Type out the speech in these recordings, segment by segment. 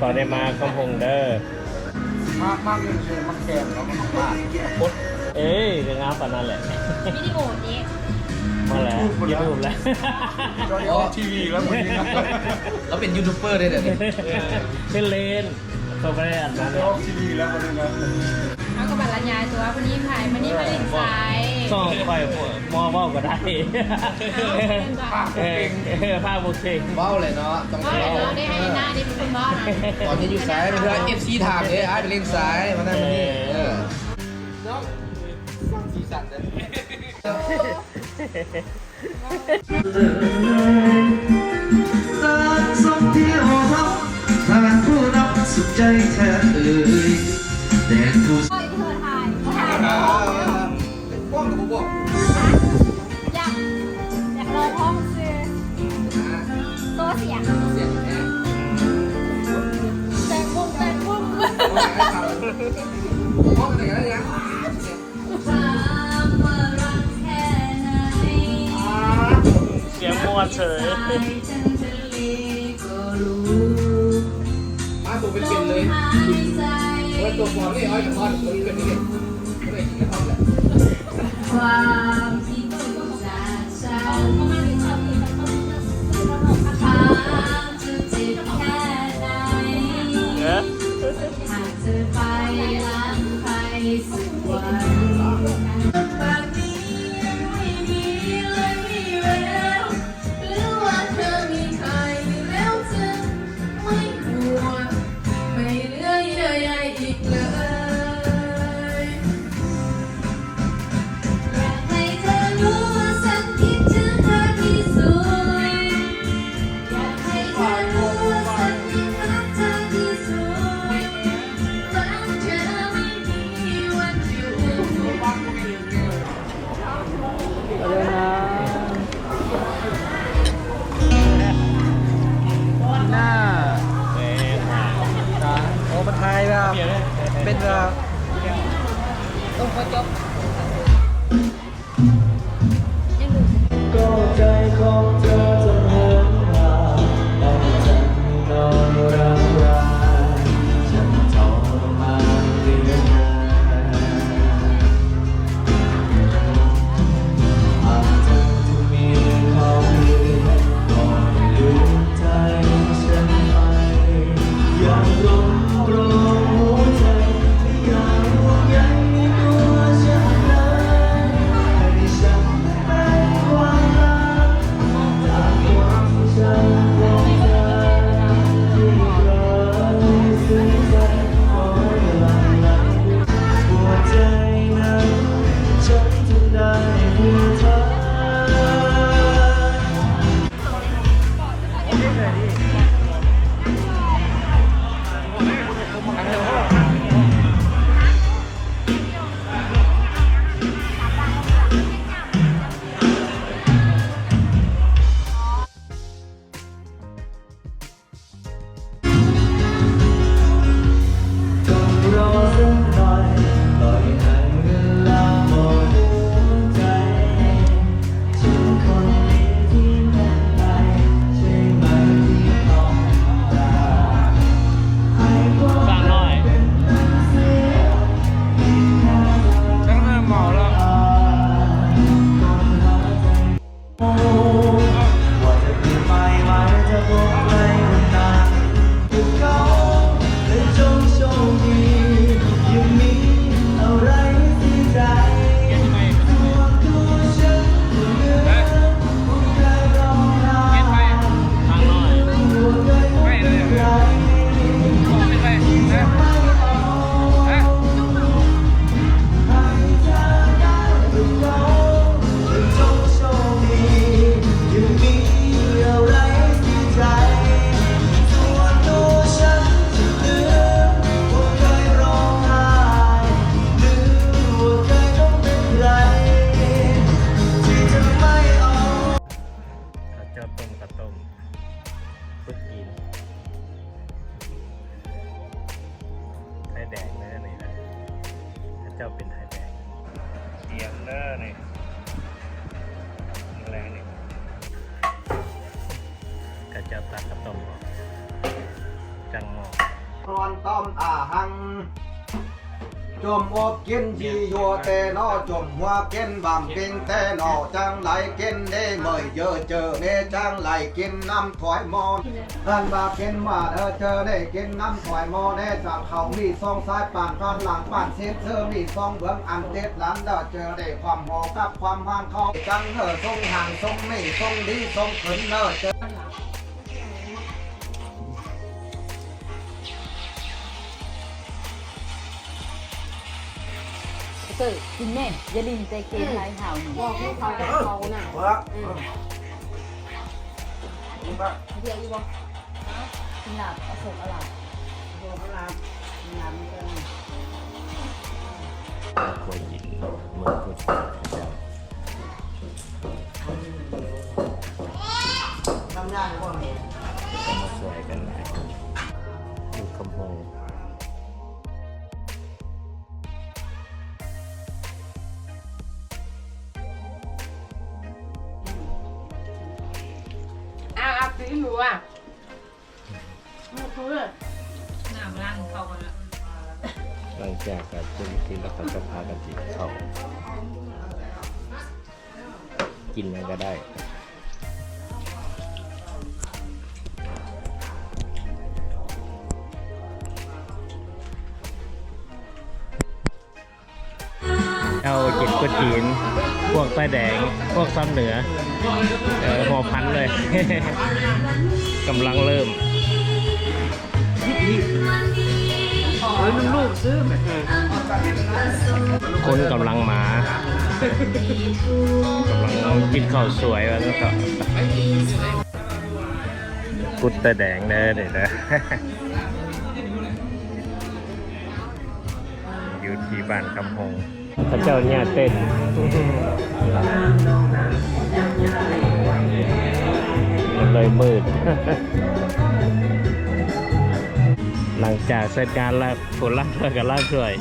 ເຮົາໄດ້ມາຄຳຫົງເດີ ມາ ມາເງິນເຊີນ ມາແຄມ ແລ້ວກໍມາປາດ ເອີຍ ກໍງາມປານນັ້ນແຫຼະ ວິດີໂອນີ້ ມາແລ້ວ ຢູທູບ YouTube ແລ້ວ ຈອນອອກທີວີແລ້ວມື້ນີ້ນະ ລາວເປັນຢູທູບເບີເດ້ດຽວນີ້ ເອີ ເປັນເລນ ເຂົາບໍ່ໄດ້ອັນນັ້ນ ຈອນອອກທີວີແລ້ວມື້ນີ້ນະ ເຮົາກໍບັດລະຍາຍຕົວ ຜູ້ນີ້ໃຜ ມື້ນີ້ມາຫຼິ້ນຊາຍ ຊ່ອງຂ້ອຍ ໝໍເວົ້າກໍໄດ້ ເອີ ພາກບໍ່ເກັ່ງ ເອີ ພາກບໍ່ເກັ່ງ ເວົ້າແຫຼະເນາະ ຕ້ອງເວົ້າແຫຼະເນາະ ໄດ້ໃຫ້ໜ້າໄດ້ເປັນຄົນເວົ້ານະ ຕອນນີ້ຢູ່ໃສ ເພື່ອເອັຟຊີຖາມເດ້ ອ້າຍໄປຫຼິ້ນຊາຍ ມານັ້ນມານີ້ ເອີ ເອີ ນ້ອງ ສ້າງສີສັນເດ້ ທ່ານສົມພຽວເນາະ ທ່ານຜູ້ນຳສຸດໃຈແທ້ເອີຍ ແດນຜູ້ ເອີຍ ເອີຍ ຖ່າຍ ຖ່າຍ ປ້ອງກັບບໍ່ ຢາກ ຢາກລອງຮ້ອງຊື່ ໂຊສຽງ ສຽງແທ້ ແຕກວົງ ແຕກວົງ ຮ້ອງໄດ້ ຮ້ອງໄດ້ ສຽງມ່ວນເສີຍ ມາໂຕເປັນໆເລີຍ ໂອ້ຍ ໂຕປອມນີ້ ເອົາຢ່າງຮອດ ເປັນນີ້ ກໍໄດ້ກິນຮອດແຫຼະ ຄວາມທີ່ເກີດຈາກ ໂອ້ ມັນຖ່າຍແບບເປັນແບບ ເຂົາເຈົ້າຕົ້ມ ເຂົ້າຕົ້ມ ປຸດກິນ ໄຂ່ແດງເດີນີ້ນະ ເຂົາເຈົ້າເປັນໄຂ່ແດງ ຕຽມເດີນີ້ ມື້ແລງນີ້ ເຂົາເຈົ້າຕັກເຂົ້າຕົ້ມອອກ ຈັ່ງໝໍ້. ນອນຕ້ອມອາຫັງ ຈົ່ມອົບກິນຈີຢູ່ແຕ່ນໍ ຈົ່ມຫົວກິນບຳປິງແຕ່ນໍ ຈັ່ງໄດ້ກິນເດ້ເມີຍເຢີເຈີເນ ຈັ່ງໄດ້ກິນນ້ຳຖ້ວຍໝໍ້ ອັນວ່າກິນມາເດີເຈີເນ ກິນນ້ຳຖ້ວຍໝໍ້ເນ ຈາກເຂົາມີສອງສາຍປານ ປານຫຼັງປານເຊັນເຊີ ມີສອງເບື້ອງອັນຕິດຫຼັງເດີເຈີເນ ຄວາມໂຫກັບຄວາມຫານເຂົາ ຈັ່ງເດີຊົງຫາງຊົງມີຊົງດີຊົງຂຶ້ນເດີເຈີ. ເຕີ ກິນແມ່ ຢ່າຫຼິ້ນແຕ່ເກມໄລເຮົານີ້ ອືມ ບອກໃຫ້ເຂົາເອົານະ ເອີ ອືມ ກິນລາບ ເອົາສົມເອົາລາບ ສົມເອົາລາບ ກິນລາບມັນເປັນ ຄົວກິນເມືອງພຸດ ເຂົາເຈົ້າ ທຳງານບໍ່ແມ່ນ ເຂົາມາຊ່ວຍກັນຫຼາຍຄົນ ຢູ່ຄຳໂຮງ ເອົາ ເອົາຕີນຫົວ ນ້ຳລ້າງເຂົ້າກ່ອນລະ ຫຼັງຈາກການກິນ ແລ້ວເຂົາຈະພາກັນກິນເຂົ້າ ກິນຫຍັງກະໄດ້ ເອົາກິນກົວຈີນ ພວກຕາແດງ ພວກຊາວເໜືອ ເອີ ຫົວພັນເລີຍ ກຳລັງເລີ່ມ ເອີ ໜຶ່ງລູກຊື້ແໝ່ ຄົນກຳລັງມາ ກຳລັງກິນເຂົ້າສວຍວ່າຊັ້ນເຖາະ ກຸດຕາແດງເດີ ນີ້ເດີ. ຢູ່ທີ່ບ້ານຄຳຫົງ ເຂົາເຈົ້າຍ່າເຕັ້ນ ມັນເລີຍມືດ ຫຼັງຈາກເສັດງານແລ້ວ ຜູ້ລ້າງຖ້ວຍກໍລ້າງຖ້ວຍ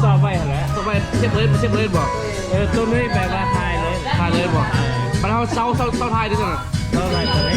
ຊອບໄວ້ຫັ້ນແຫຼະ ຊອບໄວ້ ເຊັບເລີຍ ເຊັບເລີຍບໍ? ເອີ ໂຕນີ້ແບບວ່າຖ່າຍເລີຍ ຖ່າຍເລີຍບໍ? ເອີ ບັດເຮົາເຊົາ ເຊົາ ເຊົາຖ່າຍເດີ ເຊົາຖ່າຍໂຕນີ້.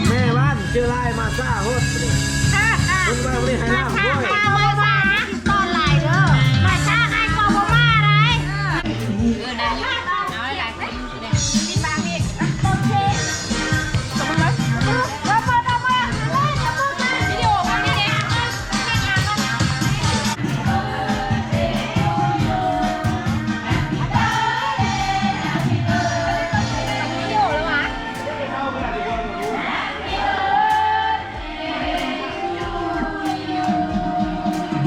ແມ່ບ້ານເຈີຫຼາຍ ມາຊ້າໂພດ ເພິ່ນວ່າບໍ່ໄດ້ໃຫ້ລາບ ໂອ້ຍ ມາຊ້າ ຕອນຫຼາຍເດີ ມາຊ້າ ໃຫ້ກໍບໍ່ມາໄດ໋. ເ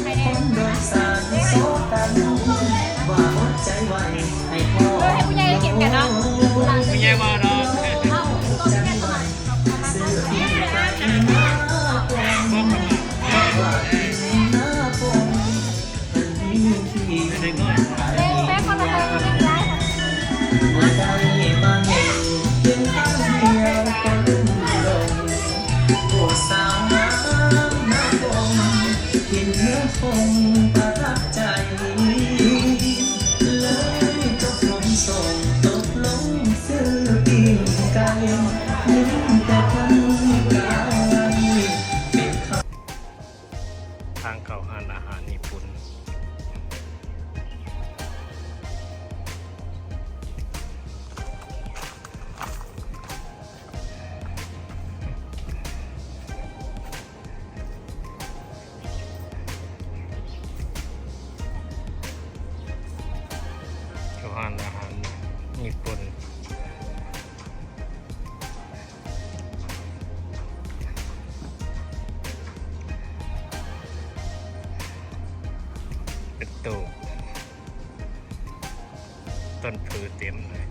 ໃຫ້ແດ່ ເອີ ໃຫ້ຜູ້ໃຫຍ່ໄດ້ກິນກັນເນາະ ຜູ້ໃຫຍ່ບໍ່ດອກ ເອົາ ທາງເຂົ້າຮ້ານອາຫານຍີ່ປຸ່ນ. ເຂົ້າຮ້ານອາຫານຍີ່ປຸ່ນ. ເປັນໂຕ ຕົ້ນພືເຕັມເລີຍ.